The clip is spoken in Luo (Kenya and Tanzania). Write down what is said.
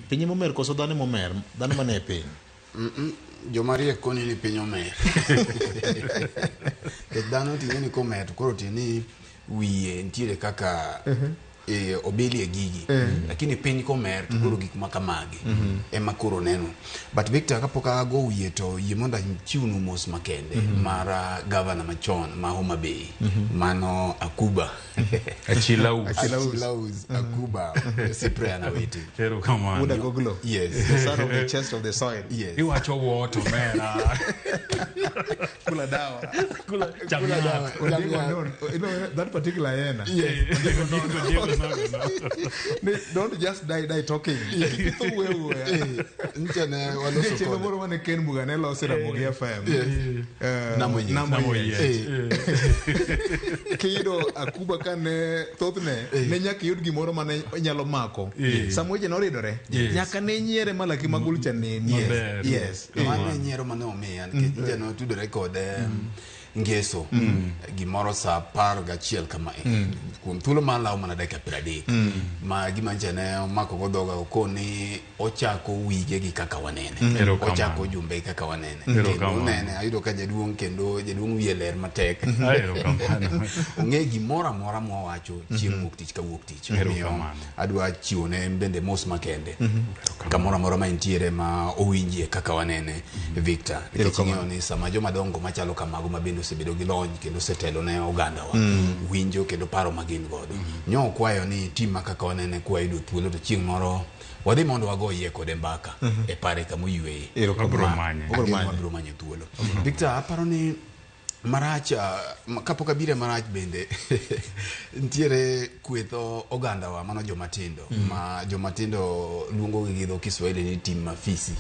Piny momer koso dhano momer, dhano mane e piny. Joma riek koni ni piny omer. Nikech dhano ting'e ni komer to koro tiende ni wiye nitiere kaka obilie gigi. Lakini piny komer to koro gik ma kamagi ema koro neno. But Victor kapok ago wiye to yie mondo achiwnu mos makende mar gavana machon ma Homa Bay. Mano Akuba. Achilaus. Achilaus Akuba Cyprian Awiti. Erokamano. Wuod Agoglo. Yes. The son of the chest of the soil. Yes. Iwacho woto mera. Kula dawa. Kula cham yath. Ondiego non. You know, that particular hyena. Diego, Diego, no, no. Don't just die, die talking. Kitho wuoyo wuoya. Ncha ne waloso Nitie chenro kode. moro mane Ken Muga ne loso e Ramogi FM. Namo Yiech. Namo Namo Yiech. Yiech. Kiyudo Akuba kane thothne ne nyaka iyud gimoro mane inyalo mako. Sama weche noridore, nyaka ne nyiere malaki magul cha neni. Maber. Yes. Mano e nyiero mane omiya nikech nja notudore kode ngeso gimoro saa 11 kamae kuom thuolo mar lawo mana dakika 30 ma gima ncha ne omako go dhoga okoni ochako wige gi kaka wanene Erokamano. ochako jumbe gi kaka wanene kendo Erokamano. nene ayudo ka jaduong' kendo jaduong' wiye ler matek Erokamano. ong'e gimoro amora mwawacho chieng' wuok tich ka wuok tich omiyo Erokamano. adwa chiwone bende mos makende kamoro amora ma entiere ma owinjie kaka wanene Victor nikech ing'eyo ni sama joma dongo machalo kamago ma bende osebedo gi lony kendo osetelo ne ogandawa winjo kendo paro ma gin godo nyo okwayo ni tim ma kaka wanene kwayudo thuolo to chieng' moro wadhi mondo wago iye kode mbaka e pare kama oyweye Wabiro manye. Wabiro Ageno manye. wabiro manyo thuolo Victor aparo ni marach kapok abiro e marach bende nitiere kweth ogandawa mano jomatindo ma jomatindo luongo gi dho Kiswahili ni tim mafisi.